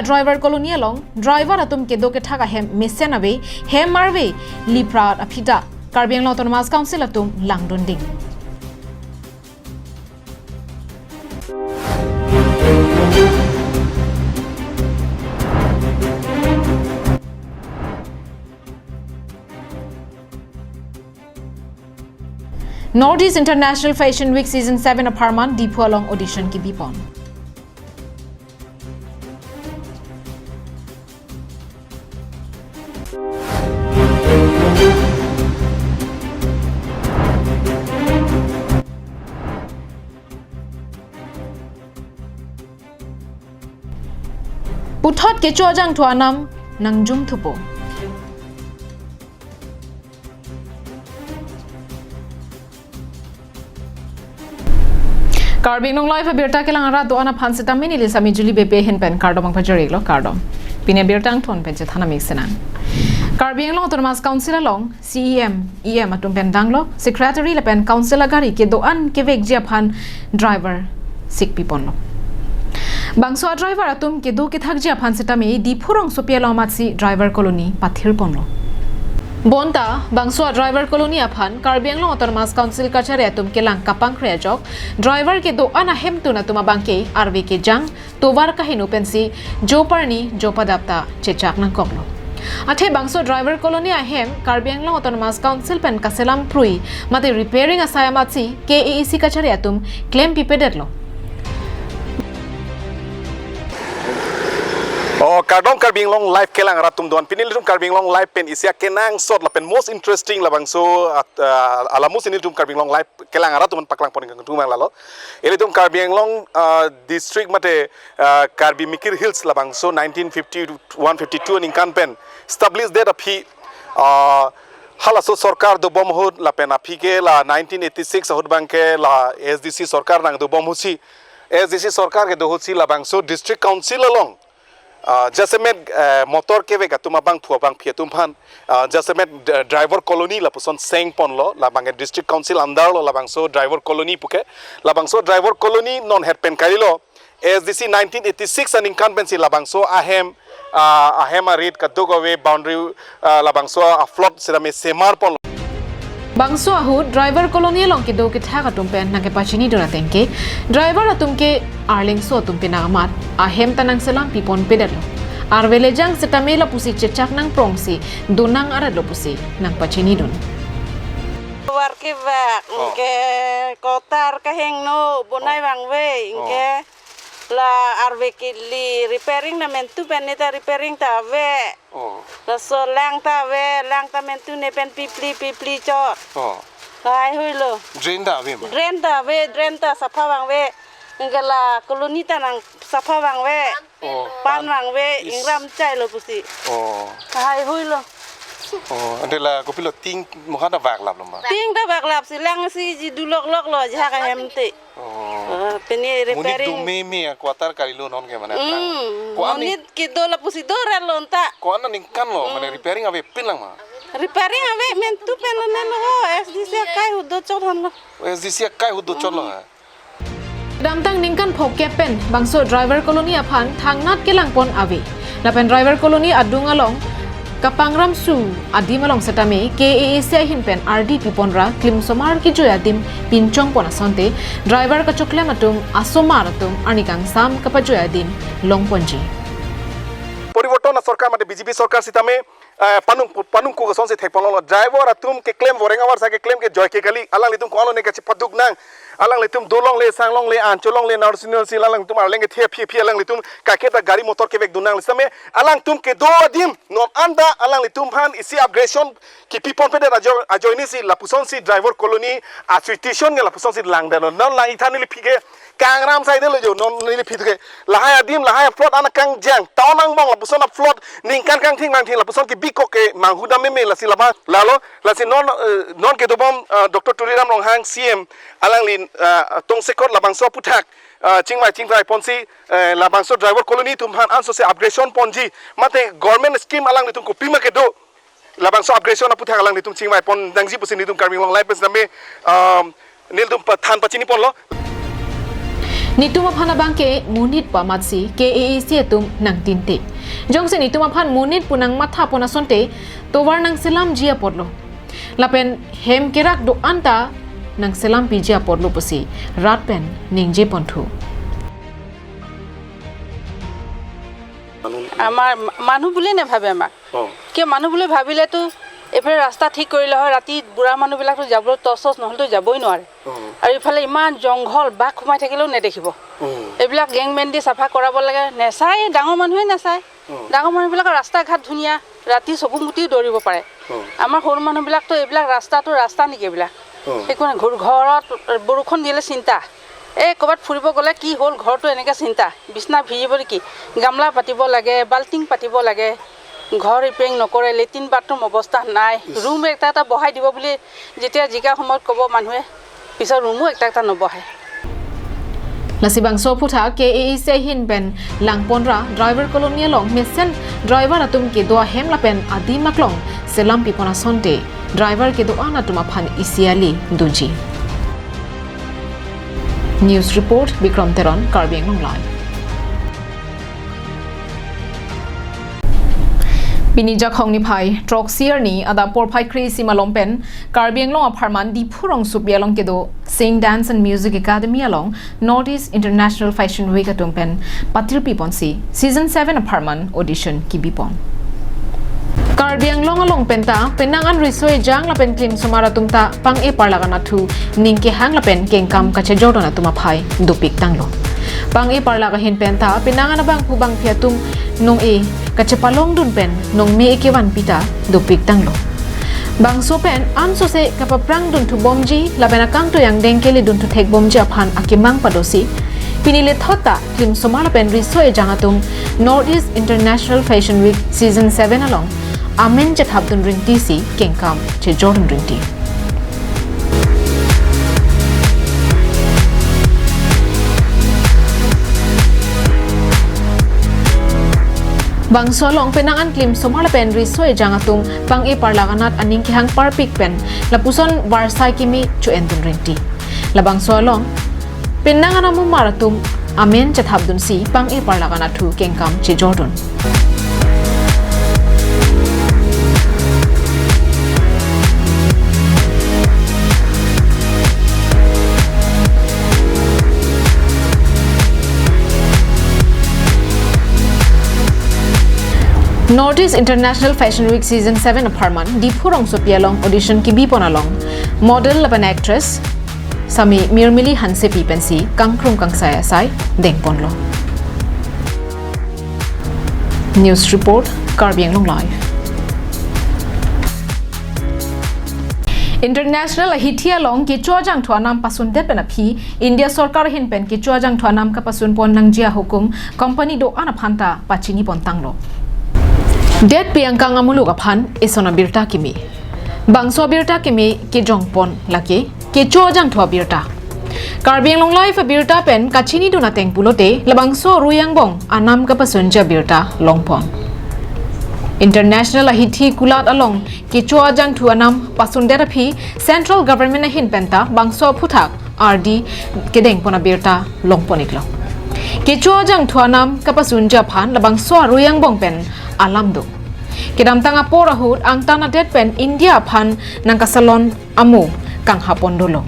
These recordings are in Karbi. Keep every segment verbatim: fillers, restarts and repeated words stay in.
Driver Colony along driver atum kedo kethak ahem mesen ave, hem arve lipra aphi ta Karbi Anglong Autonomous Council atum langdunding. North East International Fashion Week Season seven apharman Diphu along audition kebipon. Puthot kecho ajangthu anam nangjum thupo. Karbi Anglong Live abirta kelang arat do-an aphan sitame neli Sami Julie Beypi ahin pen kardom nangpajirlo, kardom. Pini abirta angthon pen chethan amik sinang. Karbi Anglong Autonomous Council along C E M, E M atum pen danglok, secretary lapen council agari kedo-an kevekji aphan driver sikpiponlo. Bangso a-driver atum kedo kethakji aphan sitame Diphu rongsopi along amatsi driver colony pathirponlo. Bonta bangso a-driver colony aphan Karbi Anglong Autonomous Council kachari atum kelang kapangkre ajok driver kedo-an ahemtun atum abangke arve kejang, tovar kaheno pensi jo parni jo padap ta chechak nangkoklo. Athe bangso driver colony ahem Karbi Anglong Autonomous Council pen kaselam prui mate repairing asai amatsi K A A C kachari atum klempi pedetlo. Oh, kardom Karbi Anglong Live kelang arat atum do-an. Pini ilitum Karbi Anglong Live pen isi akenangsot lapen most interesting labangso at, ah, ala most ilitum Karbi Anglong Live kelang arat atum paklangpon kangtung mang lalo. Ilitum Karbi Anglong, ah, district mate, ah, Karbi Mikir Hills labangso nineteen fifty-one fifty-two aningkan pen establish det aphi, ah, halaso sorkar dobom ahut lapen aphi ke la nineteen eighty-six ahut abangke la S D C sorkar nangdobom ahutsi, S D C sorkar kedo ahutsi labangso district council along, ah, jasemet, eh, motor kevek atum abangphu abangphi atum aphan, ah, jasemet d-, driver colony lapuson sengponlo, labangke district council under lo labangso driver colony puke, labangso driver colony non het pen kalilo, S D C nineteen eighty-six aningkan pensi labangso ahem, ah, ahem arit kadokave boundary, ah, labangso a-plot sitame semarponlo. Bangso ahut driver colony along kedo kethak atum pen nangkepachinidun ateng ke driver atum ke Arlengso atum penang amat ahem ta nangselam pipon pedetlo. Arve lejang sitame lapusi chechak nangprongsi donang aratlo pusi nangpachinidun. Tovar kevek, oh, ingke kotar kehingno bonai, oh, vangve, oh, ingke la arve kili repairing na mentu pen ne ta repairing ta ave. Oh. Laso lang ta ave, lang ta mentu ne pen pipli pipli chot. Oh. Lahai huilo. Drain ta ave ma? Drain ta ave, drain ta sapha vangve. Ingke la colony ta nang sapha vangve. Oh. Pan vangve, is- ingram chailo pusi. Oh. Lahai huilo. Oh, ante la kopilo ting mukha ta vaklaplo ma? Ting ta vaklapsi lang si ji dulok loklo jahak ahem te. Oh. Ah, pini monit repairing. Dome me a quarter kalilo non ke mane. Hmm, ko-an ni- monit kedo lapusi do relo anta. Ko-an aningkan lo, mane, hmm, repairing avepin lang ma? Repairing ave mentu pen lo nelo ho, S D C akai ahut dochotlo. S D C akai ahut dochotlo, hmm, ha? Damtang ningkan phokep pen bangso driver colony aphan thangnat kelangpon ave. Lapen driver colony adung along kapangramsu adim along setame K A A C ahin pen ardi piponra klim osomar kejui adim pinchongpon asonte driver kachoklem atum asomar atum arni kangsam kapajui adim longponji. Poriborton asorkar mate B J P sorkar sitame, eh, panung, panung kuk asonsi thekponlo. Driver atum keklem voreng avar sa keklem ke joike kali. Alanglitum ko-an lo ne kachepaduk nang. Alanglitum dolongle, sanglongle, ancholongle, narsi narsi, alanglitum arleng kethe aphi aphi, alanglitum kaiketa gari motor kevekdun nang. Sitame alangtum kedo adim non anta alanglitum aphan isi aggression kipipon pedet ajo-, ajoinesi lapusonsi driver colony association ke lapusonsi langdetlo. Non lang-ik tha neli aphi ke kangram saidetlo jo, non neli aphi ke. Lahai adim, lahai plot an kangjang, town angbong lapuson a-plot ningkan kangthing kangthing lapuson kebikok ke manghudam meme lasi lama lalo, lasi non, eh, non kedobom, eh, Doctor Tuliram Ronghang C M alangli, eh, tongsekot labangso aputhak, eh, chingvai chingvai ponsi, eh, labangso driver colony atum aphan ansose aggression ponji, mate government scheme alanglitum kopima kedo, labangso aggression aputhak alanglitum chingvai pon nangji pusi nelitum Karbi Anglong Live pen sitame, um, nelitum pathan pachiniponlo. Netum aphan abangke monit pu amatsi K A A C atum nangtinte. Jongsi netum aphan monit pu nangmatha pon asonte tovar nangselamji apotlo. Lapen hem kerak do-an ta nangselampiji apotlo pusi rat pen ningje ponthu. আমার মা- মানুহ বুলিয়ে নাভাবে আমাক। অ' কিয় মানুহ বুলি ভাবিলেতো এইফালে ৰাস্তা ঠিক কৰিলে হয়, ৰাতি বুঢ়া মানুহবিলাকতো যাবলৈ টৰ্চ চৰ্চ নহ'লেতো যাবই নোৱাৰে। অ' আৰু ইফালে ইমান জংঘল, বাঘ সোমাই থাকিলেও নেদেখিব। অ' এইবিলাক গেংমেন দি চাফা কৰাব লাগে। নেচায়, ডাঙৰ মানুহে নেচায়। অ' ডাঙৰ মানুহবিলাকৰ ৰাস্তা ঘাট ধুনীয়া, ৰাতি চকু মুদিও দৌৰিব পাৰে। অ' আমাৰ সৰু মানুহবিলাকতো এইবিলাক ৰাস্তাটো ৰাস্তা নেকি এইবিলাক? অ' একো নাই। ঘৰ ঘৰত বৰষুণ দিলে চিন্তা, এই ক'ৰবাত ফুৰিব গ'লে কি হ'ল, ঘৰটো এনেকৈ চিন্তা, বিচনা ভিজিব নেকি, গামলা পাতিব লাগে, বাল্টিং পাতিব লাগে, ঘৰ ৰিপেয়াৰিং নকৰে, লেট্ৰিন বাথৰুম অৱস্থা নাই, ৰুম এটা এটা বহাই দিব বুলি যেতিয়া জিকা সময়ত ক'ব মানুহে, পিছত ৰুমো একটা একটা নবহে। Lasi bangso aphuthak K A A C ahin pen langponra driver colony along mesen driver atum kedo ahem lapen adim aklong selampi pon asonte driver kedo-an atum aphan isi ali doji. News report, Bikram Teron, Karbi Anglong Live. Pini Jakhong niphai throksi arni adap porphai kre-isi malom pen Karbi Anglong apharman Diphu rongsopi along kedo Sing Dance and Music Academy along North East International Fashion Week atum pen patirpi ponsi season seven apharman audition kibi pon. Karbi Anglong along penta penang an riso ejang lapen klimsomar atum ta pang-e parlak anatthu ning kehang lapen kengkam kachejordon atum aphai dopik tanglo. Pang-e parlak ahin penta penang an abangphu bangphi atum nong-e kachepalongdun pen nongme-e kevanpi ta dopik tanglo. Bangso pen ansose kapaprangdun thubomji lapen akangtui angdeng keledunthu thekbomji aphan akemang padosi pini lethot ta klimsomar lapen riso ejang atum North East International Fashion Week Season seven along amen chethapdun ringtisi kengkam chejordun ringti. Bangso along penang an klimsomar lapen riso ejang atum pang-e parlak anat aning kehang parpik pen lapuson varsai kimi cho-endun ringti. Labangso along penang an amumar atum amen chethapdunsi pang-e parlak anatthu kengkam chejordun. North East International Fashion Week Season seven apharman Diphu rongsopi along audition kibi pon along model lapen actress sami Mirmili Hansepi pensi kangkrung kangsai asai dengponlo. News report, Karbi Anglong Live. International ahithi along kecho ajangthu anam pasundet pen aphi India sorkar ahin pen kecho ajangthu anam kapasun pon nangji ahukum company do-an aphan ta pachini pon tanglo. Detpi angkang amuluk aphan eson abirta kimi. Bangso abirta kimi kejong pon lake kecho ajangthu abirta. Karbi Anglong Live abirta pen kachinidun ateng pulote labangso arui angbong anam kapasunji abirta longpon. International ahithi kulat along kecho ajangthu anam pasundet aphi Central Government ahin penta bangso aphuthak ardi kedengpon abirta longpon iklo. Kecho ajangthu anam kapasunji aphan labangso arui angbong pen alam do. Kedamtang apor ahut angtan adet pen India aphan nangkasalon amo kanghapon dolo.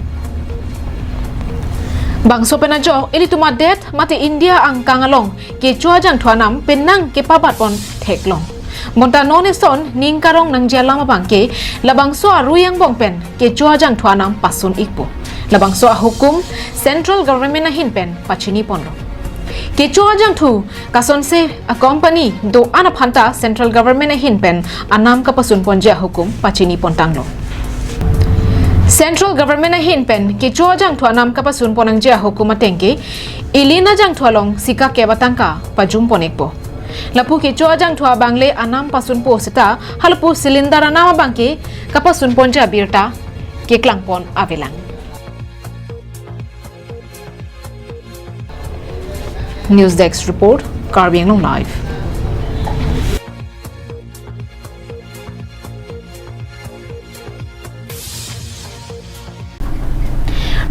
Bangso pen ajok ilitum adet mate India angkang along kecho ajangthu anam penang kepabat pon theklong. Bonta non eson ning karong nangji alam abangke labangso arui angbong pen kecho ajangthu anam pasun ikpo. Labangso ahukum Central Government ahin pen pachini ponlo. Kecho ajangthu kasonse acompany do-an aphan ta Central Government ahin pen anam kapasun ponji ahukum pachini pon tanglo. Central Government ahin pen kecho ajangthu anam kapasun pon nangji ahukum ateng ke ilin ajangthu along sikakep atangka pajum pon ikpo. Lapu kecho ajangthu abang le anam pasunpo seta halapu cylinder anam abangke kapasun ponji abirta keklang pon avelang. News Desk Report, Karbi Anglong Live.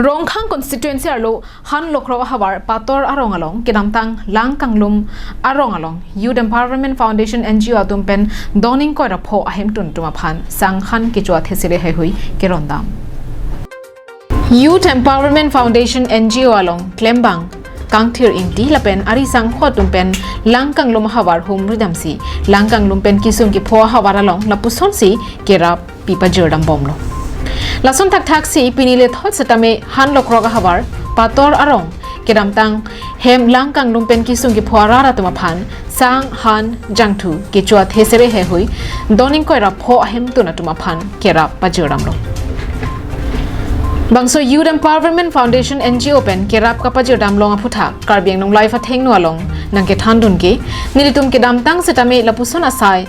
Rongkhang constituency arlo Han Lokrok ahavar Pator arong along kedamtang Langkanglum arong along Youth Empowerment Foundation N G O atum pen don ingkoi ra pho ahemtun atum aphan sang han kecho athesere haihui kerondam. Youth Empowerment Foundation N G O along klembang Kangthir Ingti lapen ari sangho atum pen Langkanglum ahavar humri damsi Langkanglum pen kesung kepho ahavar along lapusonsi kerap pipajirdam bomlo. Lason thakthak si pini lethot setame Han Lokrok ahavar Pator arong kedamtang hem Langkanglum pen kesung kepho arat atum aphan sang han jangthu kecho athesere haihui don ingkoi ra pho ahemtun atum aphan kerap pajirdamlo. Bangso Youth Empowerment Foundation N G O pen kerap kapajirdam long aphuthak Karbi Anglong Live athengno along nangkethandun ke nelitum kedamtang setame lapuson asai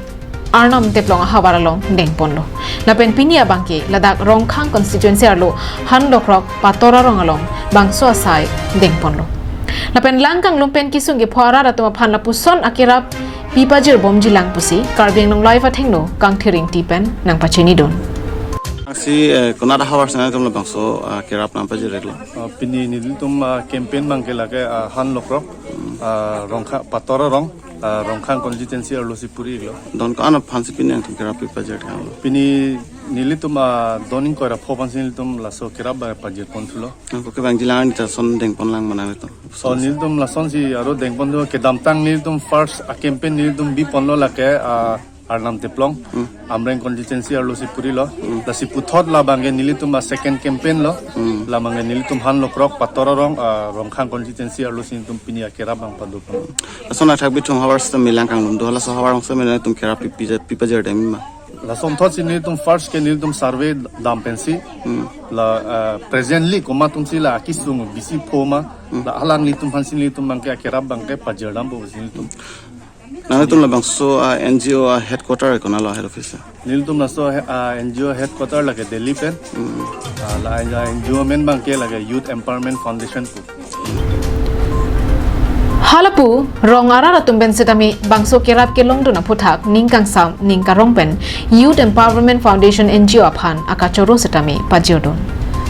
Arnam Teplong ahavar along dengponlo. Lapen pini abangke ladak Rongkhang constituency arlo Han Lokrok Pator arong along bangso asai dengponlo. Lapen Langkanglum pen kesung kepho arat atum aphan lapuson akerap pipajirbomjilang pusi Karbi Anglong Live athengno Kangthir Ingti pen nangpachinidun. Angsi, eh, konat ahavar sanga kam labangso, ah, kerap nangpajir-iklo? Ah, pini nelitum, ah, campaign abangke lake, ah, Han Lokrok, ah, Rongkha Pator arong, ah, Rongkhang constituency arlosi puri-iklo. Don ko-an aphansi pini nangtum kerap pipajir-iklo? Pini nelitum, ah, don ingkoi ra pho aphansi nelitum laso kerap ba pajirponthulo. Nangko kevangjilang arni ta lason dengponlang ma nangtum? Oh, nelitum lasonsi aro dengponthu kedamtang nelitum first, ah, campaign nelitum biponlo lake, ah, Arnam Teplong, Hmm. Amreng constituency arlosi purilo. Hmm. Lasi puthot labangke nelitum, ah, second campaign lo. Hmm. Labangke nelitum Han Lokrok Pator arong, ah, Rongkhang constituency arlosi nelitum pini akerap abang padopon. Lason athak bithung havar setame Langkanglum do, laso havar along setame nangtum kerap pipaji-, pipajirdam ma? Lason thotsi nelitum first ke nelitum survey dam pensi. Hmm. La, ah, presently komat atumsi la kesung bisi pho ma. Hmm. La alanglitum aphansi nelitum abangke akerap abangke pajirdampo pusi nelitum. Nangtum labangso, ah, N G O, ah, headquarter konatlo, head office? Nelitum laso he-, ah, N G O headquarter lake Delhi pen. Hmm. Ah, la, la N G O amen abangke lake Youth Empowerment Foundation pu. Halapu rong arat atum pen setame bangso kerap kelongdun aphuthak ning kangsam ning karong pen Youth Empowerment Foundation N G O aphan akachoro setame pajirdun.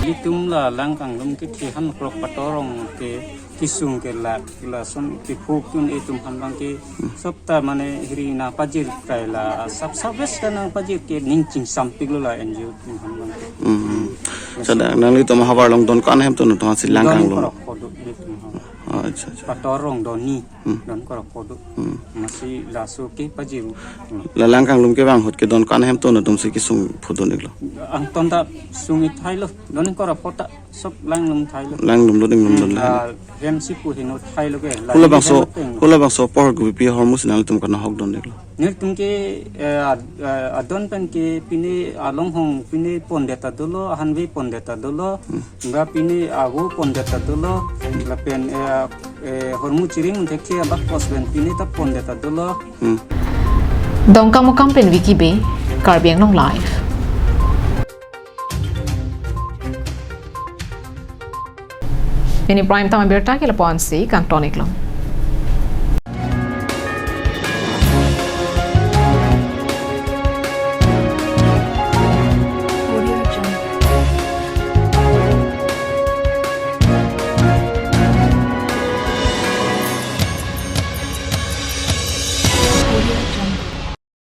Nelitum la Langkanglum kethe Han Lokrok Pator arong ke kesung ke la, lason kepho atum etum aphan abangke sopta mane hiri nangpajir kaila sap sap ves ka nangpajir ke ning chingsampiklo la N G O atum aphan abangke. Hmm. Sada nanglitum ahavar along don ko-an ahemtun atum si Langkanglum? Don ingkoi ra pho do nelitum ahavar. Oh, acha, acha. Pator arong donni. Hmm. Don ingkoi ra pho do. Hmm. Masi laso ke pajir. Hmm. La Langkanglum kevang ahut ke don ko-an ahemtun atumsi kesung phodun-iklo? Angton ta sung-ik thailo. Don ingkoi ra pho ta sop Langkanglum thailo. Langkanglum lo, Langkanglum lo. Hmm, ah, hem si pu heno thailo ke. La Hula bangso, hem lo peng. Hula bangso apor gupi hormu si nangtum kanahok don-iklo? Nelitum ke, eh, ad-, eh, adon pen ke pine alonghong pine pondet ta dolo, ahanve pondet ta dolo, Hmm. ba pine ago pondet ta dolo, lapen, eh, eh, hormu chiring thekthe abak kos pen pine ta pondet ta dolo. Hmm. Dongkamukam pen Vicky Bey, Karbi Anglong Live. Pini prime time abirta ke lapu-ansi kangton-iklo.